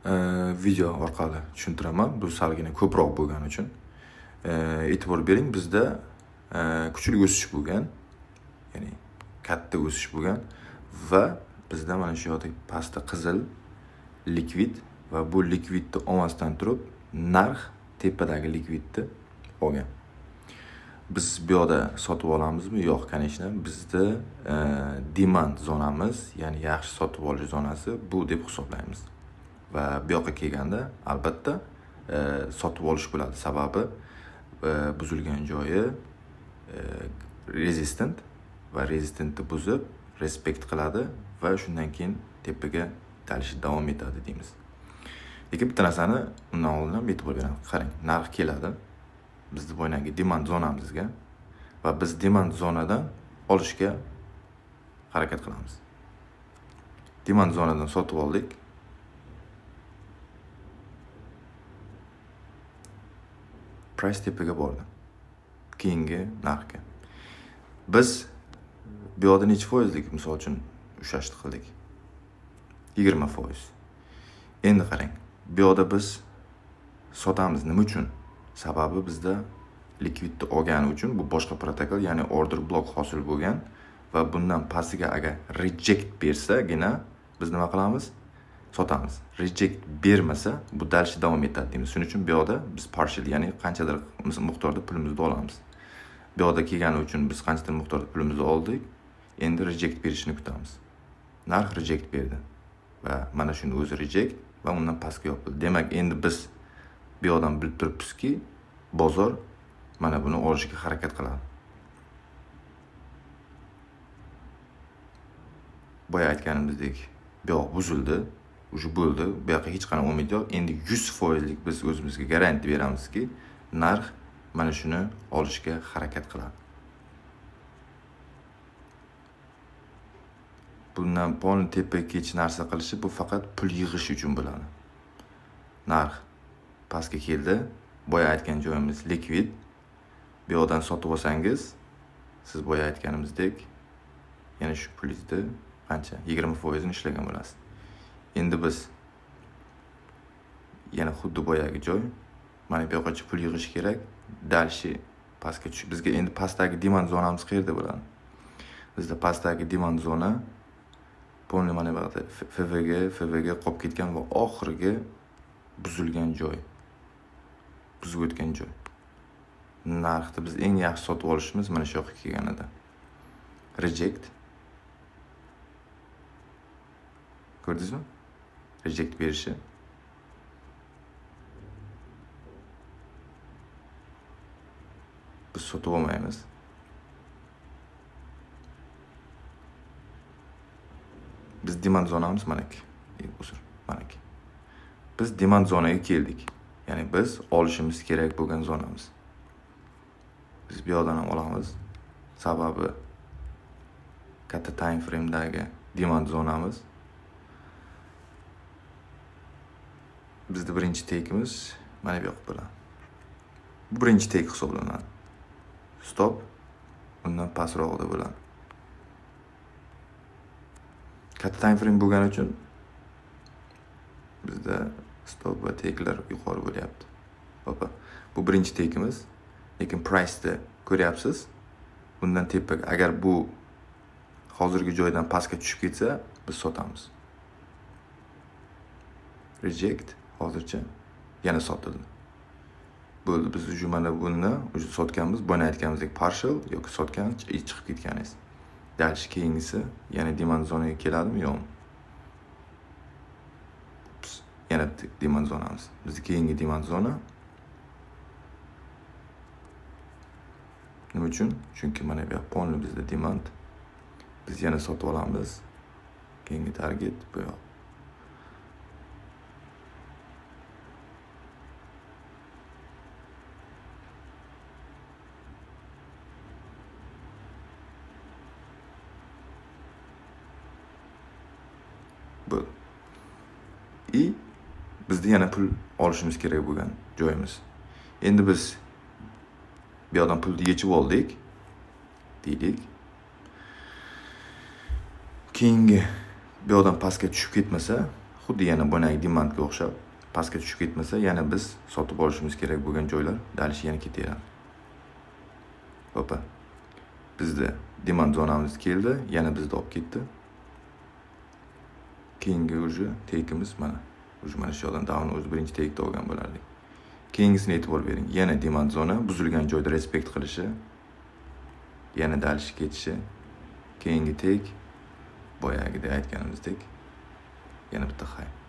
Video orqali tushuntiraman. Bu salgina ko'proq bo'lgani uchun. E'tibor bering, bizda kuchli o'sish bo'lgan, ya'ni katta o'sish bo'lgan va bizda mana shu yoqda pastda qizil likvid va bu likvidni olmasdan turib narx tepadagi likvidni olgan. Biz bu yoqda sotib olamizmi? Yo'q, конечно. Bizda demand zonamiz, ya'ni yaxshi sotib olish zonasi bu deb hisoblaymiz. Va bu yoqqa kelganda albatta sotib olish bo'ladi. Sababi buzilgan joyi resistant va resistantni buzib respekt qiladi va shundan keyin tepaga talishi davom etadi deymiz. Lekin bitta narsani undan oldin ham e'tibor beramiz. Qarang, narx keladi bizni boyagi demand zonamizga va biz demand zonadan olishga harakat qilamiz. Demand zonadan sotib oldik. Price tepaga bordi. Keyingi narxga. Biz bu yoqda necha foizlik, misol uchun, ushlashni qildik? 20%. Endi qarang, bu yoqda biz sotamiz nima uchun? Sababi bizda likvidni olgani uchun bu boshqa protokol, ya'ni order block hosil bo'lgan va bundan pastiga agar reject bersagina biz nima qilamiz? Sotamiz. Reject bermasa bu dальше davom etadi deymiz. Shuning uchun bu yoqda biz partial, ya'ni qanchadir miqdorda pulimizni olamiz. Bu yoqda kelgani uchun biz qanchadir miqdorda pulimizni oldik. Endi reject berishini kutamiz. Narx reject berdi va mana shuni o'zi reject va undan pastga yopildi. Demak, endi biz bu yoqdan bilib turibmizki, bozor mana buni olishga harakat qiladi. Boya aytganimizdek, bu yoq buzildi, уже bo'ldi. Bu yoqqa hech qanday umid yo'q. Endi 100%lik biz o'zimizga garantiya beramizki, narx mana shuni olishga harakat qiladi. Bundan polni tepaga ketish narsa qilishi bu faqat pul yig'ish uchun bo'ladi. Narx pastga keldi. Boya aytgan joyimiz likvid. Bu yoqdan sotib olsangiz, siz boya aytganimizdek, yana shu pulingizni qancha? 20% ini ishlagan bo'lasiz. Endi biz yana xuddi boyagi joy, mana bu yoqqacha pul yig'ish kerak. Дальше pastga tushib, bizga endi pastdagi demand zonamiz qayerda bo'ladi? Bizda pastdagi demand zona polni mana bu yoqda FVG qolib ketgan va oxirgi buzilgan joy. Buzib o'tgan joy. Narxni biz eng yaxshi sotib olishimiz mana shu yoqqa kelganida. Reject. Ko'rdingizmi? Reject berishi. Biz sotib olmaymiz. Biz demand zonamiz manaki. Uzr, manaki. Biz demand zonaga keldik. Ya'ni biz olishimiz kerak bo'lgan zonamiz. Biz bu yoqdan ham olamiz. Sababi katta time frame'dagi demand zonamiz. Bizda birinchi take'imiz mana bu yoq bo'ladi. Bu birinchi take hisoblanadi. Stop undan pastroqda bo'ladi. Katta time frame bo'lgani uchun bizda stop va take'lar yuqori bo'lyapti. Hoppa. Bu birinchi take'imiz, lekin price'ni ko'ryapsiz. Bundan tepaga agar bu hozirgi joydan pastga tushib ketsa, biz sotamiz. Reject hozircha yana sotildi. Bo'ldi, biz уже mana buni уже sotganmiz. Buni aytganimizdek partial yoki sotgan chiqib ketganingiz. Dальше keyingisi yana demand zonaga keladimi, yo'qmi? Yana demand zonamiz. Bizning keyingi demand zona nima uchun? Chunki mana bu yoq polni bizda demand. Biz yana sotib olamiz. Keyingi target bu yoq. Bu. I bizda yana pul olishimiz kerak bo'lgan joyimiz. Endi biz bu yoqdan pulni yechib oldik deylik. Keyingi bu yoqdan pastga tushib ketmasa, Xuddi yana boyagi demandga o'xshab pastga tushib ketmasa, yana biz sotib olishimiz kerak bo'lgan joylar дальше yana ketaveradi. Hopa. Bizda demand zonamiz keldi, yana bizni olib ketdi. Keyingi уже takeimiz mana. Уже mana shu yoqdan down o'zi birinchi take'da olgan bo'lardik. Keyingisini e'tibor bering. Yana demand zona buzilgan joyda respekt qilishi, yana дальше ketishi. Keyingi take boyagidek aytganimizdek yana bitta high.